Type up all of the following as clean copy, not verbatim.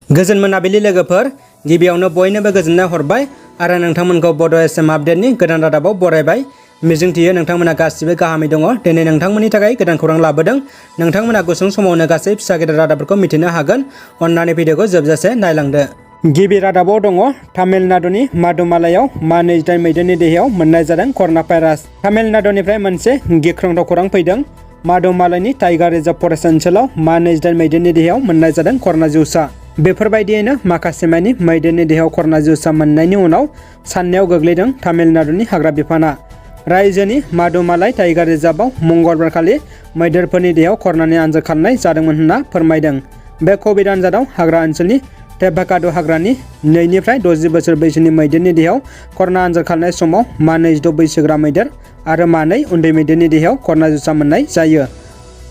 गोजोन मोनाबिलि लोगोफोर गिबियावनो बयनोबो गोजोननाय हरबाय आरो नोंथांमोनखौ बड' एसएम आपडेटनि गोदान रादाबाव बरायबाय। मिजिंथियो नोंथांमोना गासिबो गाहामै दङ। दिनै नोंथांमोननि थाखाय गोदान खौरां लाबोदों। नोंथांमोना गुसुं समावनो गासै फिसा गेदेर रादाबफोरखौ मिथिनो हागोन। अन्नानै भिडिअखौ जोबजासे नायलांदो। गिबि रादाबाव दङ तामिलनाडुनि मादुमालायाव मा 28 मैदेरनि देहायाव मोननाय जादों कर'ना भाइरास। तामिलनाडुनिफ्राय मोनसे गिख्रंथाव खौरां फैदों। मादुमालायनि टाइगार रिजार्भ फरेस्ट ओनसोलाव मा 28 मैदेरनि देहायाव मोननाय जादों कर'ना जिउसा। बेफोरबायदियैनो माखासे मानि मैदेरनि देहायाव कर'ना जिउसा मोननायनि उनाव साननायाव गोग्लैदों तामिलनाडुनि हाग्रा बिफाना। रायजोनि मादुमालाय टाइगार रिजार्भआव मंगलबारखालि मैदेरफोरनि देहायाव कर'नानि आनजाद खालामनाय जादोंमोन होनना फोरमायदों। बे कभिड आनजादाव हाग्रा ओनसोलनि टेभाकाडु हाग्रानि 2 निफ्राय 60 बोसोर बैसोनि मैदेरनि देहायाव कर'ना आनजाद खालामनाय समाव मा 26 बैसोग्रा मैदेर आरो मा 2 उन्दै मैदेरनि देहायाव कर'ना जिउसा मोननाय जायो।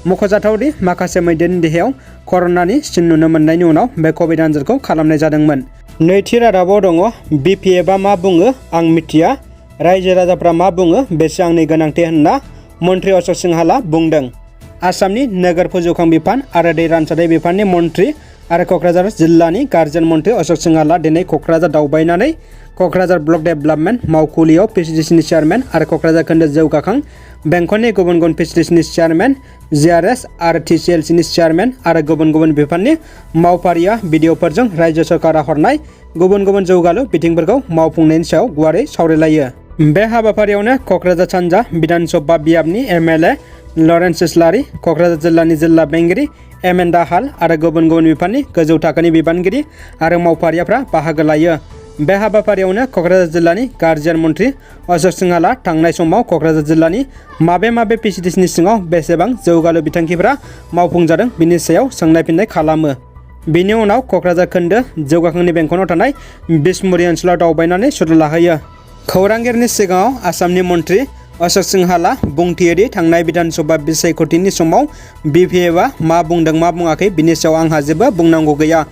मख'जाथावदि माखासे मैदेरनि देहायाव कर'नानि सिन नुनो मोननायनि उनाव बे कभिड आनजादखौ खालामनाय जादोंमोन। नैथि रादाबाव दङ बिपिएफआ मा बुङो आं मिथिया, रायजो राजाफ्रा मा बुङो बेसो आंनि गोनांथि होनना मन्त्रि अशोक सिंहाला बुंदों। आसामनि नोगोर फोजौखां बिफान आरो दै रानसारथाय बिफाननि मन्त्रि आरो क'क्राझार जिल्लानि गार्जेन मन्त्रि अशोक सिंहाला दिनै क'क्राझार दावबायनानै क'क्राझार ब्लक डेभेलपमेन्ट मावखुलियाव पिसिडिसिनि चेयारमेन आरो क'क्राझार खोन्दो जौगाखां बेंखननि गुबुन गुबुन पिसिडिसिनि चेयारमेन, जिआरएस आरो टिसिएलसिनि चेयारमेन आरो गुबुन गुबुन बिफाननि मावफारिया बिडिअफोरजों रायजो सरकारा हरनाय गुबुन गुबुन जौगालु बिथिंफोरखौ मावफुंनायनि सायाव गुवारै सावरायलायो। बे हाबाफारियावनो क'क्राझार सानजा बिधान सभा बियाबनि एमएलए लरेन्स इस्लारि, क'क्राझार जिल्लानि जिल्ला बेंगिरि एमेन्डा हाल आरो गुबुन गुबुन बिफाननि गोजौ थाखोनि बिबानगिरि आरो मावफारियाफ्रा बाहागो लायो। बे हाबाफारियावनो क'क्राझार जिल्लानि गार्जेन मन्त्रि अशोक सिंहाला थांनाय समाव क'क्राझार जिल्लानि माबे पिसिडिसिनि सिङाव बेसेबां जौगालु बिथांखिफोरा मावफुंजादों बिनि सायाव सोंनाय फिननाय खालामो। बिनि उनाव क'क्राझार खोन्दो जौगाखांनि बेंखनाव थानाय बिसमुरि ओनसोलाव दावबायनानै सुलु लाहैयो। खौरांगिरिनि सिगाङाव आसामनि मन्त्रि अशोक सिंहाला बुंथियोदि थांनाय बिधान सभा बिसायख'थिनि समाव बिपिएफआ मा बुंदों मा बुङाखै बिनि सायाव आंहा जेबो बुंनांगौ गैया।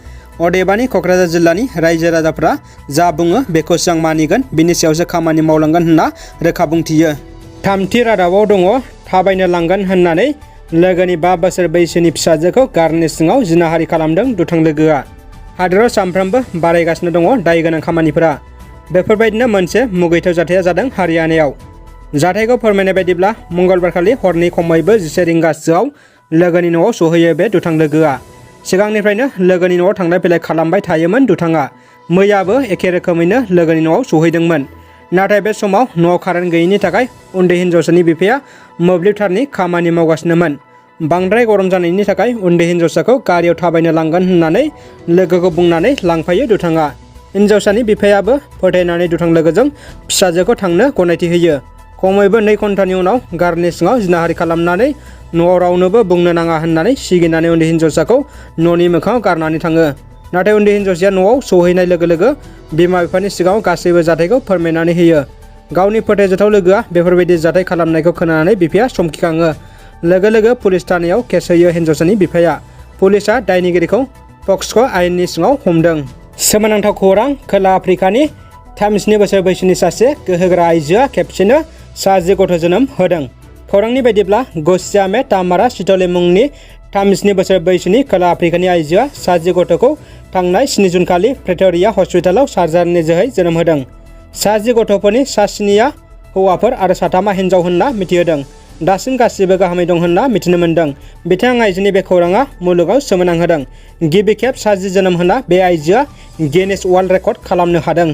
अदेबानि क'क्राझार जिल्लानि रायजो राजाफ्रा जा बुङो बेखौसो आं मानिगोन, बिनि सायावसो खामानि मावलांगोन होनना रोखा बुंथियो। थामथि रादाबाव दङ थाबायनो लांगोन होननानै लोगोनि 5 बोसोर बैसोनि फिसाजोखौ गारिनि सिङाव जिनाहारि खालामदों दुथां लोगोआ। हादोराव सानफ्रोमबो बारायगासिनो दङ दाय गोनां खामानिफोरा। बेफोरबायदिनो मोनसे मुगैथाव जाथाया जादों हारियानायाव। जाथायखौ फोरमायनाय बायदिब्ला मंगलबारखालि हरनि खमैबो 11 रिंगासोआव लोगोनि न'आव सहैयो बे दुथां लोगोआ। सिगांनिफ्रायनो लोगोनि न'आव थांलाय फैलाय खालामबाय थायोमोन दुथाङा। मैयाबो एखे रोखोमैनो लोगोनि न'आव सहैदोंमोन। नाथाय बे समाव न'आव कारेन्ट गैयैनि थाखाय उन्दै हिन्जावसानि बिफाया मोब्लिबथारनि खामानि मावगासिनोमोन। बांद्राय गरम जानायनि थाखाय उन्दै हिन्जावसाखौ गारियाव थाबायनो लांगोन होननानै लोगोखौ बुंनानै लांफायो दुथाङा। हिन्जावसानि बिफायाबो फोथायनानै दुथां लोगोजों फिसाजोखौ थांनो गनायथि होयो। खमैबो 2 घन्टानि उनाव गारिनि सिङाव जिनाहारि खालामनानै न'आव रावनोबो बुंनो नाङा होननानै सिगिनानै उन्दै हिन्जावसाखौ न'नि मोखाङाव गारनानै थाङो। नाथाय उन्दै हिन्जावसाया न'आव सौहैनाय लोगो लोगो बिमा बिफानि सिगाङाव गासैबो जाथायखौ फोरमायनानै होयो। गावनि फोथायजाथाव लोगोआ बेफोरबायदि जाथाय खालामनायखौ खोनानानै बिफाया समखिखाङो। लोगो लोगो पुलिस थानायाव केस होयो हिन्जावसानि बिफाया। पुलिसआ दायनिगिरिखौ पक्स'क आयेननि सिङाव हमदों। सोमोनांथाव खौरां, खोला आफ्रिकानि 37 बोसोर बैसोनि सासे गोहोगोरा आइजोआ खेबसेनो 7 गथ' जोनोम होदों। खौरांनि बायदिब्ला गसियामे तामारा सिटले मुंनि 37 बोसोर बैसोनि खोला आफ्रिकानि आइजोआ 7 गथ'खौ थांनाय 7 जुन खालि प्रेट'रिया हस्पिटालाव सार्जारिनि जोहै जोनोम होदों। 7 गथ'फोरनि 7निया हौवाफोर आरो 3 हिन्जाव होनना मिथिहोदों। दासिम गासिबो गाहामै दं होनना मिथिनो मोन्दों। बिथां आइजोनि बे खौराङा मुलुगाव सोमोनांहोदों। गिबि खेब 7 जोनोम होना बे आइजोआ गिनेस वर्ल्ड रेकर्ड खालामनो हादों।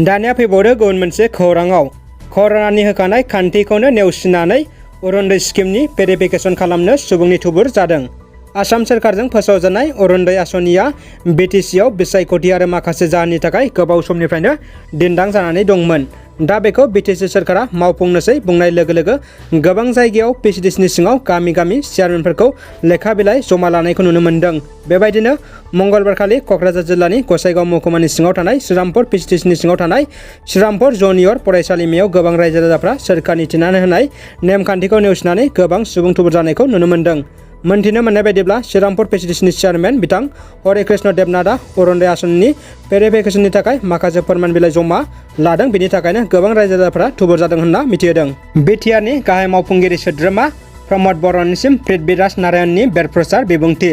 दानिया फैबावदो गुबुन मोनसे खौराङाव। कर'नानि होखानाय खान्थिखौनो नेवसिनानै अरुणोदय स्किमनि भेरिफिकेसन खालामनो सुबुंनि थुबुर जादों। आसाम सोरखारजों फोसावजानाय अरुणोदय आसनिया बिटिसिआव बिसायख'थि आरो माखासे जाहोननि थाखाय गोबाव समनिफ्रायनो दिन्दां जानानै दंमोन। दा बेखौ बिटिसि सोरखारा मावफुंनोसै बुंनाय लोगो लोगो गोबां जायगायाव पिसिडिसिनि सिङाव गामि गामि चेयारमेनफोरखौ लेखा बिलाइ जमा लानायखौ नुनो मोन्दों। बेबायदिनो मंगलबारखालि क'क्राझार जिल्लानि गसाइगाव महकुमानि सिङाव थानाय श्रीरामपुर पिसिडिसिनि सिङाव थानाय श्रीरामपुर जनियर फरायसालिमायाव गोबां रायजो राजाफ्रा सोरखारनि थिनानै होनाय नेमखान्थिखौ नेवसिनानै गोबां सुबुं थुबुर जानायखौ नुनो मोन्दों। मोनथिनो मोननाय बायदिब्ला श्रीरामपुर पिसिडिसिनि चेयारमेन बिथां हरे कृष्ण देबनाथआ अरुणोदय आसनिनि भेरिफिकेसननि थाखाय माखासे फोरमान बिलाइ जमा लादों। बिनि थाखायनो गोबां रायजो राजाफ्रा थुबुर जादों होनना मिथिहोदों। बिटिआरनि गाहाय मावफुंगिरि सोद्रोमा प्रमद बर'निसिम पृथ्वीराज नारायणनि बेरफ्रुसार बिबुंथि।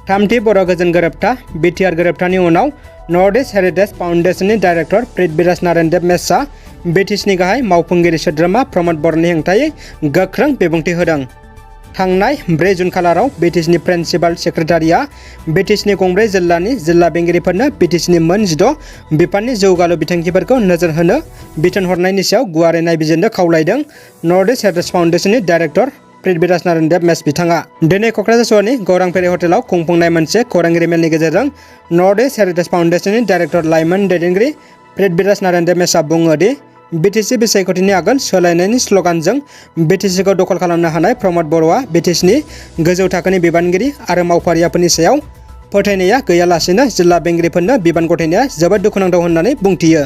थामथि बर' गोजोन गोरोबथा बिटिआर गोरोबथानि उनाव नर्थ इस्ट हेरिटेज फाउन्डेशननि डाइरेक्टर पृथ्वीराज नारायण देब मेसआ बिटिसिनि गाहाय मावफुंगिरि सोद्रोमा प्रमद बर'नि हेंथायै गोख्रों बिबुंथि होदों। थांनाय 4 जुन खालाराव बिटिसिनि प्रिन्सिपाल सेक्रेटारिया बिटिसिनि गंब्रै जिल्लानि जिल्ला बेंगिरिफोरनो बिटिसिनि मोन 16 बिफाननि जौगालु बिथांखिफोरखौ नोजोर होनो बिथोन हरनायनि सायाव गुवारै नायबिजिरनो खावलायदों। नर्थ इस्ट हेरिटेज फाउन्डेशननि डाइरेक्टर पृथ्वीराज नारायण देब मेस बिथाङा दिनै क'क्राझार सहरनि गौरां फेरि हटेलाव खुंफुंनाय मोनसे खौरांगिरि मेलनि गेजेरजों नर्थ इस्ट हेरिटेज फाउन्डेशननि डाइरेक्टर लाइमोन दैदेनगिरि पृथ्वीराज नारायण देब मेसआ बुङो दि बिटिसि बिसायख'थिनि आगोल सोलायनायनि स्ल'गानजों बिटिसिखौ दखल खालामनो हानाय प्रमद बर'आ बिटिसिनि गोजौ थाखोनि बिबानगिरि आरो मावफारियाफोरनि सायाव फोथायनाया गैयालासेनो जिल्ला बेंगिरिफोरनो बिबान गथायनाया जोबोद दुखुनांथाव होननानै बुंथियो।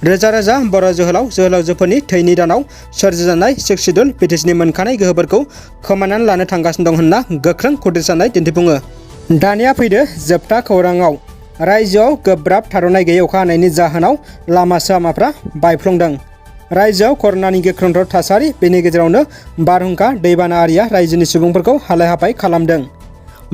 रोजा रोजा बर' जोहोलावजोफोरनि थैनि दानाव सोरजिजानाय 6 सिडुल बिटिसिनि मोनखानाय गोहोफोरखौ खोमानानै लानो थांगासिनो दं होनना गोख्रों खुद्रिसारनाय दिन्थिफुङो। दानिया फैदो जोबथा खौराङाव। रायजोआव गोब्राब थाद'नाय गैयै अखा हानायनि जाहोनाव लामा सामाफ्रा बायफ्लंदों। रायजोआव कर'नानि गिख्रंथाव थासारि, बेनि गेजेरावनो बारहुंखा दैबाना आरिया रायजोनि सुबुंफोरखौ हालाय हाफाय खालामदों।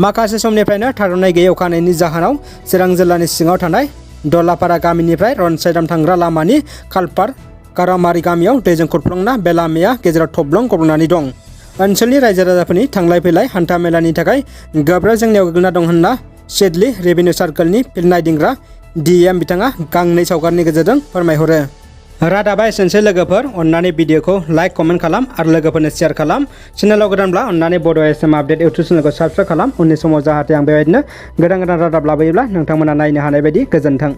माखासे समनिफ्रायनो थाद'नाय गैयै अखा हानायनि जाहोनाव चिरां जिल्लानि सिङाव थानाय दलापारा गामिनिफ्राय रनसाइदाम थांग्रा लामानि खालपार कारामारि गामियाव दैजों खुरफ्लंना बे लामाया गेजेराव थब्लं गब्लंनानै दं। ओनसोलनि रायजो राजाफोरनि थांलाय फैलाय हान्था मेलानि थाखाय गोब्राब जेंनायाव गोग्लैना दं होनना सिडली रेभिनिउ सार्कलनि फिल्ड नायदिंग्रा डिएम बिथाङा गांनै सावगारिनि गेजेरजों फोरमायहरो। रादाबा एसेनोसै लोगोफोर, अन्नानै भिडिअखौ लाइक कमेन्ट खालाम आरो लोगोफोरनो शेयार खालाम। चेनेलाव गोदानब्ला अन्नानै बड' एसएम आपडेट इउटुब चेनेलखौ साबस्क्राइब खालाम। उननि समाव जाहाथे आं बेबायदिनो गोदान रादाब लाबोयोब्ला नोंथांमोना नायनो हानाय बायदि। गोजोन्थों।